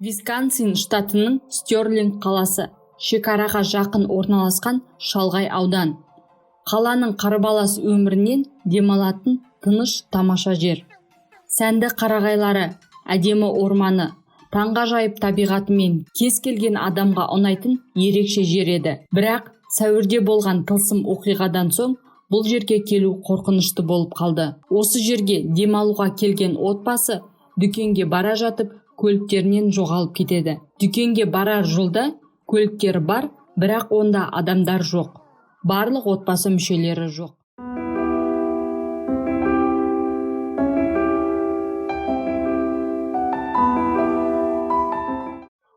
Висконсин штатының Стерлинг қаласы шекараға жақын орналасқан шалғай аудан. Қаланың қарбалас өмірінен демалатын тыныш, тамаша жер. Сәнді қарағайлары, әдемі орманы, таңғажайып табиғатымен кез келген адамға ұнайтын ерекше жер еді. Бірақ сәуірде болған тылсым оқиғадан соң бұл жерге келу қорқынышты болып қалды. Осы жерге демалуға келген отбасы дүкенге бара жатып көліктерінен жоғалып кетеді. Дүкенге барар жолда көліктері бар, бірақ онда адамдар жоқ. Барлық отбасы мүшелері жоқ.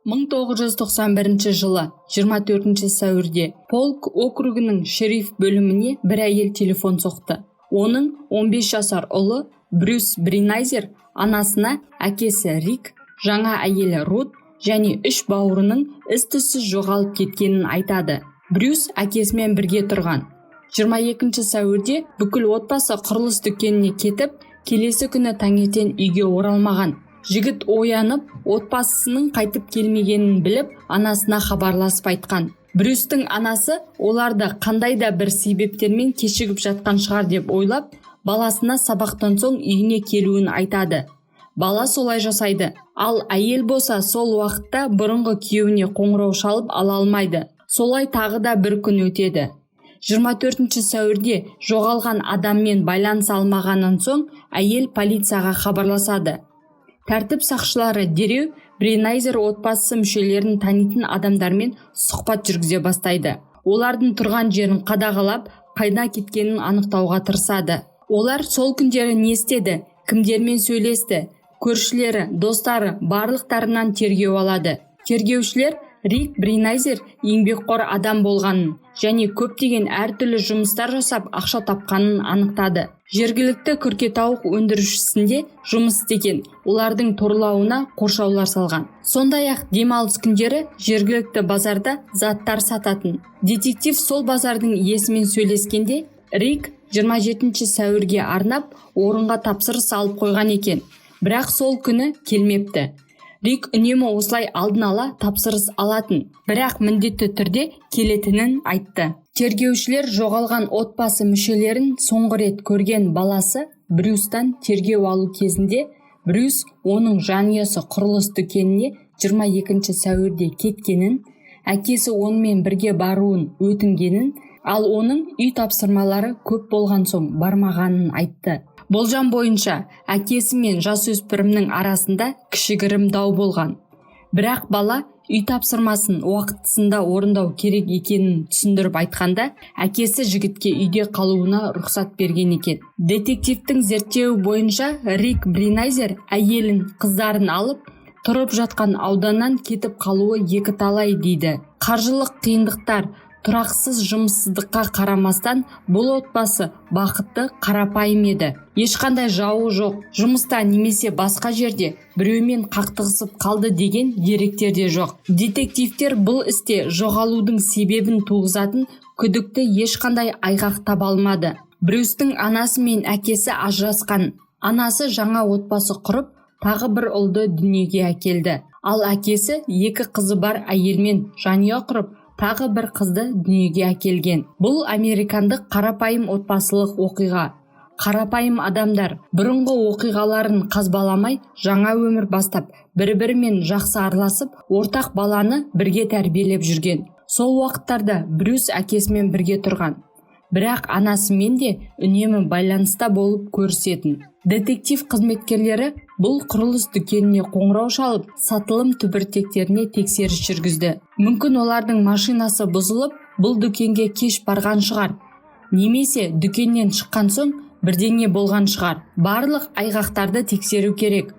1991 жылы 24 сәуірде Полк округінің шериф бөліміне бір әйел телефон соқты. Оның 15 жасар ұлы Брюс Бринайзер анасына әкесі Рик, жаңа әйелі Рут және үш бауырының із-түзсіз жоғалып кеткенін айтады. Брюс әкесімен бірге тұрған. 22 сәуірде бүкіл отбасы құрылыс дүкеніне кетіп, келесі күні таңертең үйге оралмаған. Жігіт оянып, отбасысының қайтып келмегенін біліп, анасына хабарласып айтқан. Брюстің анасы оларды қандай да бір себептермен кешігіп жатқан шығар деп ойлап, баласына сабақтан соң үйіне келуін айтады. Бала солай жасайды. Ал әйел болса сол уақытта бұрынғы күйеуіне қоңырау шалып ала алмайды. Солай тағы да бір күн өтеді. 24 сәуірде жоғалған адаммен байланыса алмағаннан соң әйел полицияға хабарласады. Тәртіп сақшылары дереу Бринайзер отбасы мүшелерін танитын адамдармен сұхбат жүргізе бастайды. Олардың тұрған жерін қадағалап, қайда кеткенін анықтауға тырысады. Олар сол күндері не істеді, кімдермен сөйлесті, көршілері, достары барлықтарынан тергеу алады. Тергеушілер Рик Бринайзер еңбекқор адам болғанын және көптеген әртүрлі жұмыстар жасап ақша тапқанын анықтады. Жергілікті күркетауық өндірушісінде жұмыс істеген, олардың торлауына қоршаулар салған. Сондай-ақ демалыс күндері жергілікті базарда заттар сататын. Детектив сол базардың иесімен сөйлескенде Рик 27 сәуірге арнап орынға тапсырыс алып қойған екен. Бірақ сол күні келмепті. Рик үнемі осылай алдын ала тапсырыс алатын, бірақ міндетті түрде келетінін айтты. Тергеушілер жоғалған отбасы мүшелерін соңғы рет көрген баласы Брюстан тергеу алу кезінде Брюс оның жанұясы құрылыс дүкеніне 22 сәуірде кеткенін, әкесі онымен бірге баруын өтінгенін, ал оның үй тапсырмалары көп болған соң бармағанын айтты. Болжам бойынша, әкесі мен жасөспірімнің арасында кішігірім дау болған. Бірақ бала үй тапсырмасын уақытысында орындау керек екенін түсіндіріп айтқанда, әкесі жігітке үйде қалуына рұқсат берген екен. Детективтің зерттеуі бойынша Рик Бринайзер әйелін, қыздарын алып, тұрып жатқан ауданнан кетіп қалуы екі талай дейді. Қаржылық қиындықтар, тұрақсыз жұмыссыздыққа қарамастан бұл отбасы бақытты, қарапайым еді. Ешқандай жауы жоқ, жұмыста немесе басқа жерде біреумен қақтығысып қалды деген деректер де жоқ. Детективтер бұл істе жоғалудың себебін туғызатын күдікті ешқандай айғақ таба алмады. Брюстің анасы мен әкесі ажырасқан. Анасы жаңа отбасы құрып, тағы бір ұлды дүниеге әкелді. Ал әкесі екі қызы бар әйелмен жанұя құрып, тағы бір қызды дүниеге әкелген. Бұл американдық қарапайым отбасылық оқиға. Қарапайым адамдар бұрынғы оқиғаларын қазбаламай жаңа өмір бастап, бір-бірімен жақсы араласып, ортақ баланы бірге тәрбиелеп жүрген. Сол уақыттарда Брюс әкесімен бірге тұрған. Бірақ анасымен де үнемі байланыста болып көрісетін. Детектив қызметкерлері бұл құрылыс дүкеніне қоңырау шалып, сатылым түбіртектеріне тексеріс жүргізді. Мүмкін олардың машинасы бұзылып, бұл дүкенге кеш барған шығар. Немесе дүкеннен шыққан соң бірдеңе болған шығар. Барлық айғақтарды тексеру керек.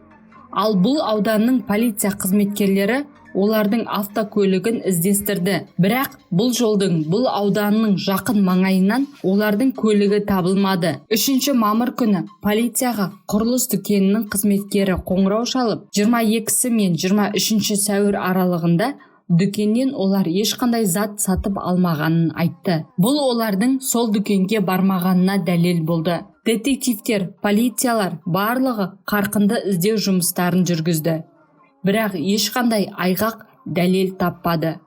Ал бұл ауданның полиция қызметкерлері олардың автокөлігін іздестірді. Бірақ бұл жолдың бұл ауданның жақын маңайынан олардың көлігі табылмады. 3 мамыр күні полицияға құрылыс дүкенінің қызметкері қоңырау шалып, 22 мен 23 сәуір аралығында дүкеннен олар ешқандай зат сатып алмағанын айтты. Бұл олардың сол дүкенге бармағанына дәлел болды. Детективтер, полициялар барлығы қарқынды іздеу жұмыстарын жүргізді. Бірақ ешқандай айғақ, дәлел таппады.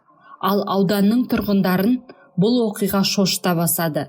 Ал ауданның тұрғындарын бұл оқиға шошыта бастады.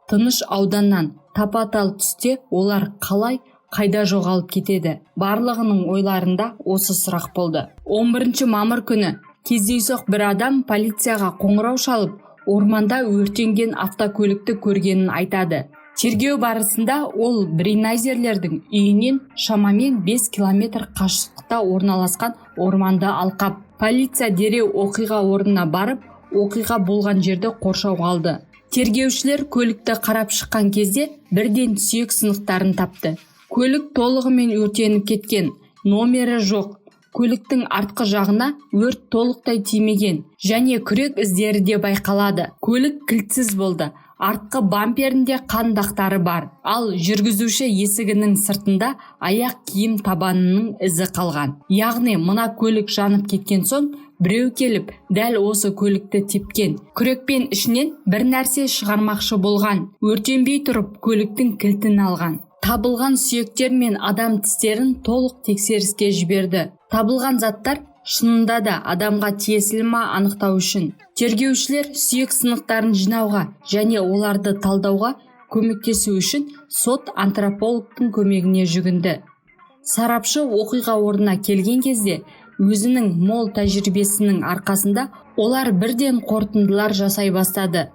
Тыныш ауданнан тапа-тал түсте олар қалай, қайда жоғалып кетеді? Барлығының ойларында осы сұрақ болды. 11 мамыр күні кездейсоқ бір адам полицияға қоңырау шалып, орманда өртенген автокөлікті көргенін айтады. Тергеу барысында ол Бринайзерлердің үйінен шамамен 5 километр қашықтықта орналасқан орманды алқап. Полиция дереу оқиға орнына барып, оқиға болған жерді қоршауға алды. Тергеушілер көлікті қарап шыққан кезде бірден сүйек сынықтарын тапты. Көлік толығымен өртеніп кеткен, номері жоқ. Көліктің артқы жағына өрт толықтай тимеген және күрек іздері де байқалады. Көлік кілтсіз болды. Артқы бамперінде қан дақтары бар. Ал жүргізуші есігінің сыртында аяқ киім табанының ізі қалған. Яғни мына көлік жанып кеткен соң біреу келіп, дәл осы көлікті тепкен. Күрекпен ішінен бір нәрсе шығармақшы болған. Өртенбей тұрып көліктің кілтін алған. Табылған сүйектер мен адам тістерін толық тексеріске жіберді. Табылған заттар шынында да адамға тиесілі ма, анықтау үшін. Тергеушілер сүйек сынықтарын жинауға және оларды талдауға көмектесу үшін сот антропологтың көмегіне жүгінді. Сарапшы оқиға орнына келген кезде өзінің мол тәжірибесінің арқасында олар бірден қорытындылар жасай бастады.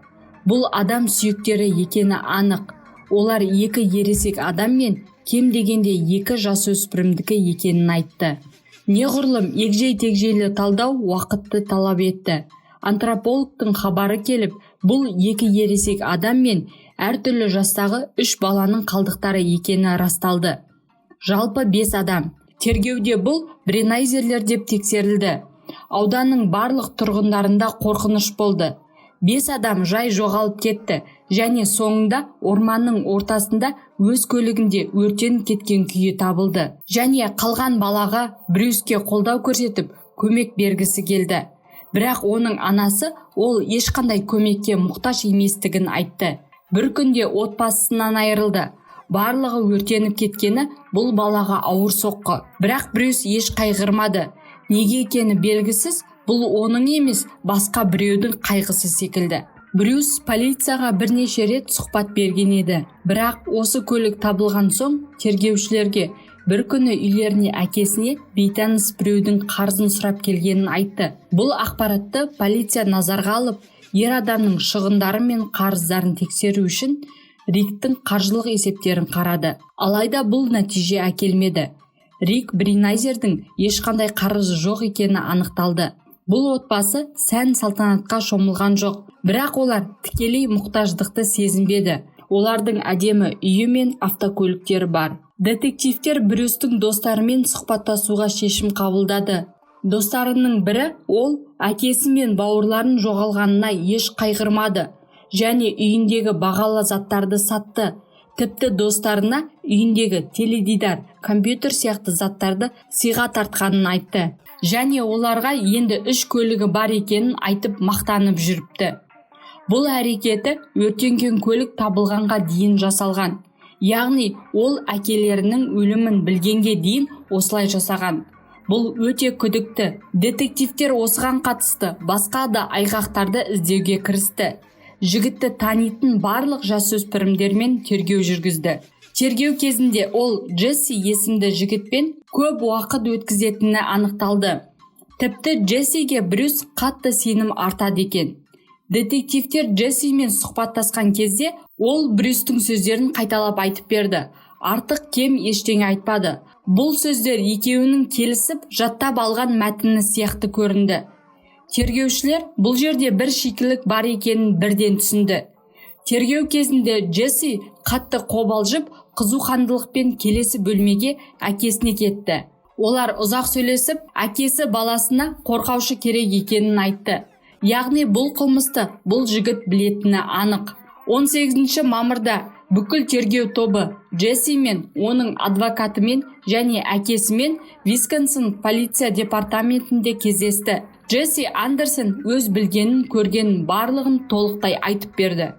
Бұл адам сүйектері екені анық. Олар екі ересек адам мен кем дегенде екі жасөспірімдікі екенін айтты. Неғұрлым егжей-тегжейлі талдау уақытты талап етті. Антропологтың хабары келіп, бұл екі ересек адам мен әртүрлі жастағы үш баланың қалдықтары екені расталды. Жалпы бес адам. Тергеуде бұл Бринайзерлер деп тексерілді. Ауданның барлық тұрғындарында қорқыныш болды. Бес адам жай жоғалып кетті және соңында орманның ортасында өз көлігінде өртеніп кеткен күйі табылды. Және қалған балаға, Брюске қолдау көрсетіп, көмек бергісі келді. Бірақ оның анасы ол ешқандай көмекке мұқтаж еместігін айтты. Бір күнде отбасысынан айырылды. Барлығы өртеніп кеткені бұл балаға ауыр соққы. Бірақ Брюс еш қайғырмады. Неге екені белгісіз, бұл оның емес, басқа біреудің қайғысы секілді. Брюс полицияға бірнеше рет сұхбат берген еді. Бірақ осы көлік табылған соң тергеушілерге бір күні үйлеріне әкесіне бейтаныс біреудің қарызын сұрап келгенін айтты. Бұл ақпаратты полиция назарға алып, ер адамның шығындары мен қарыздарын тексеру үшін Риктің қаржылық есептерін қарады. Алайда бұл нәтиже әкелмеді. Рик Бринайзердің ешқандай қарызы жоқ екені анықталды. Бұл отбасы сән салтанатқа шомылған жоқ, бірақ олар тікелей мұқтаждықты сезінбеді. Олардың әдемі үйі мен автокөліктері бар. Детективтер Брюстің достарымен сұхбаттасуға шешім қабылдады. Достарының бірі ол әкесі мен бауырларын жоғалғанына еш қайғырмады және үйіндегі бағалы заттарды сатты. Тіпті достарына үйіндегі теледидар, компьютер сияқты заттарды сыйға тартқанын айтты. Және оларға енді үш көлігі бар екенін айтып мақтанып жүріпті. Бұл әрекеті өртенген көлік табылғанға дейін жасалған. Яғни ол әкелерінің өлімін білгенге дейін осылай жасаған. Бұл өте күдікті. Детективтер осыған қатысты басқа да айғақтарды іздеуге кірісті. Жігітті танитын барлық жасөспірімдермен тергеу жүргізді. Тергеу кезінде ол Джесси есімді жігітпен көп уақыт өткізетіні анықталды. Тіпті Джессиге Брюс қатты сенім артады екен. Детективтер Джессимен сұхбаттасқан кезде ол Брюстің сөздерін қайталап айтып берді. Артық кем ештеңе айтпады. Бұл сөздер екеуінің келісіп жаттап алған мәтіні сияқты көрінді. Тергеушілер бұл жерде бір шикілік бар екенін бірден түсінді. Тергеу кезінде Джесси қатты қобалжып, қызуқандылықпен келесі бөлмеге әкесіне кетті. Олар ұзақ сөйлесіп, әкесі баласына қорғаушы керек екенін айтты. Яғни бұл қылмысты бұл жігіт білетіні анық. 18 мамырда бүкіл тергеу тобы Джесси мен оның адвокатымен және әкесімен Висконсин полиция департаментінде кездесті. Джесси Андерсон өз білгенін, көргенін барлығын толықтай айтып берді.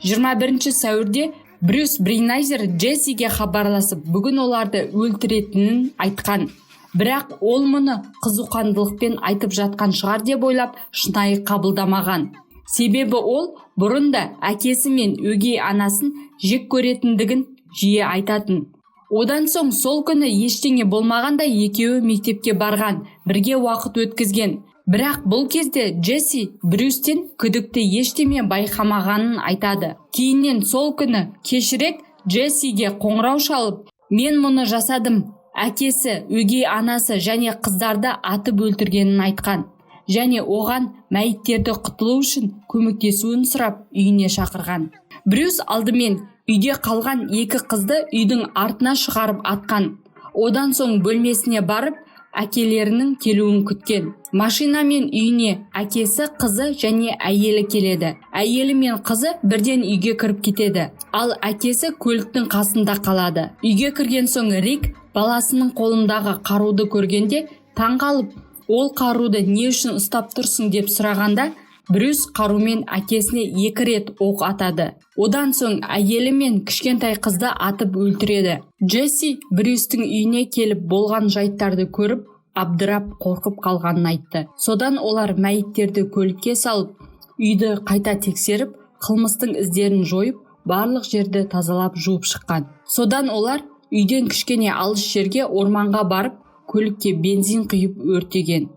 21 сәуірде Брюс Бринайзер Джессиге хабарласып, бүгін оларды өлтіретінін айтқан. Бірақ ол мұны қызуқандылықпен айтып жатқан шығар деп ойлап, шынайы қабылдамаған. Себебі ол бұрын да әкесі мен өгей анасын жек көретіндігін жиі айтатын. Одан соң сол күні ештеңе болмағандай екеуі мектепке барған, бірге уақыт өткізген. Бірақ бұл кезде Джесси Брюстен күдікті ештеме байқамағанын айтады. Кейіннен сол күні кешірек Джессиге қоңырау шалып, мен мұны жасадым, әкесі, өгей анасы және қыздарды атып өлтіргенін айтқан. Және оған мәйіттерді құтылу үшін көмектесуін сұрап үйіне шақырған. Брюс алдымен үйде қалған екі қызды үйдің артына шығарып атқан. Одан соң бөлмесіне барып, әкелерінің келуін күткен. Машинамен үйіне әкесі, қызы және әйелі келеді. Әйелі мен қызы бірден үйге кіріп кетеді, ал әкесі көліктің қасында қалады. Үйге кірген соң Рик баласының қолындағы қаруды көргенде таң қалып, ол қаруды не үшін ұстап тұрсың деп сұрағанда, Брюс қарумен әкесіне 2 рет оқ атады. Одан соң әйелі мен кішкентай қызды атып өлтіреді. Джесси Брюстің үйіне келіп болған жайттарды көріп, абдырап қорқып қалғанын айтты. Содан олар мәйіттерді көлікке салып, үйді қайта тексеріп, қылмыстың іздерін жойып, барлық жерді тазалап жуып шыққан. Содан олар үйден кішкене алыс жерге орманға барып, көлікке бензин құйып өртеген.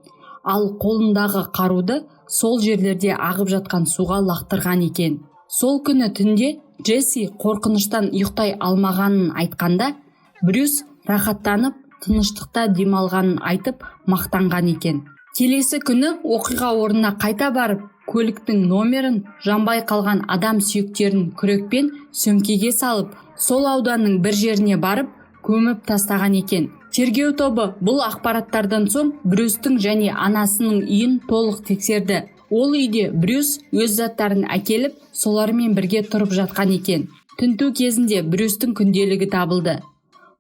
Ал қолындағы қаруды сол жерлерде ағып жатқан суға лақтырған екен. Сол күні түнде Джесси қорқыныштан ұйықтай алмағанын айтқанда, Брюс рахаттанып, тыныштықта демалғанын айтып, мақтанған екен. Келесі күні оқиға орнына қайта барып, көліктің номерін, жанбай қалған адам сүйектерін күрекпен сөмкеге салып, сол ауданның бір жеріне барып, көміп тастаған екен. Тергеу тобы бұл ақпараттардан соң Брюстің және анасының үйін толық тексерді. Ол үйде Брюс өз заттарын әкеліп, солармен бірге тұрып жатқан екен. Тінту кезінде Брюстің күнделігі табылды.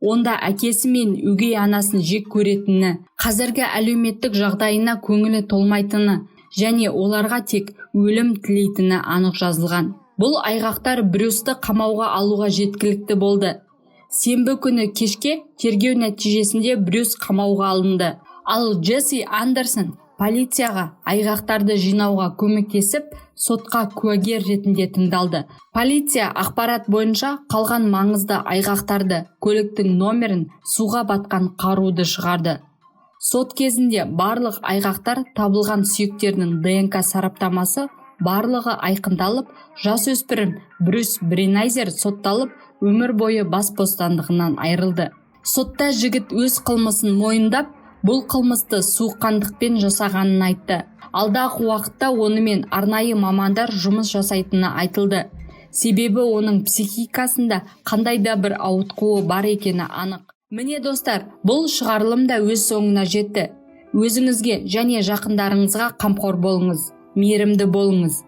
Онда әкесі мен өгей анасын жек көретіні, қазіргі әлеуметтік жағдайына көңілі толмайтыны және оларға тек өлім тілейтіні анық жазылған. Бұл айғақтар Брюсті қамауға алуға жеткілікті болды. Сенбі күні кешке тергеу нәтижесінде Брюс қамауға алынды. Ал Джесси Андерсон полицияға айғақтарды жинауға көмектесіп, сотқа куәгер ретінде тыңдалды. Полиция ақпарат бойынша қалған маңызды айғақтарды, көліктің номерін, суға батқан қаруды шығарды. Сот кезінде барлық айғақтар, табылған сүйектердің ДНК сараптамасы барлығы айқындалып, жасөспірім Брюс Бринайзер сотталып, өмір бойы бас бостандығынан айырылды. Сотта жігіт өз қылмысын мойындап, бұл қылмысты суыққандықпен жасағанын айтты. Алдағы уақытта онымен арнайы мамандар жұмыс жасайтыны айтылды. Себебі оның психикасында қандай да бір ауытқуы бар екені анық. Міне достар, бұл шығарылым да өз соңына жетті. Өзіңізге және жақындарыңызға қамқор болыңыз, мейірімді болыңыз.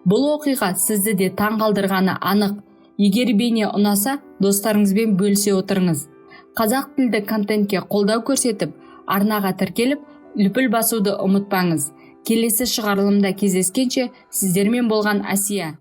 Бұл оқиға сізді де таң қалдырғаны анық. Егер бейне ұнаса, достарыңызбен бөлісе отырыңыз. Қазақ тілді контентке қолдау көрсетіп, арнаға тіркеліп, лүпіл басуды ұмытпаңыз. Келесі шығарылымда кездескенше, сіздермен болған Әсия.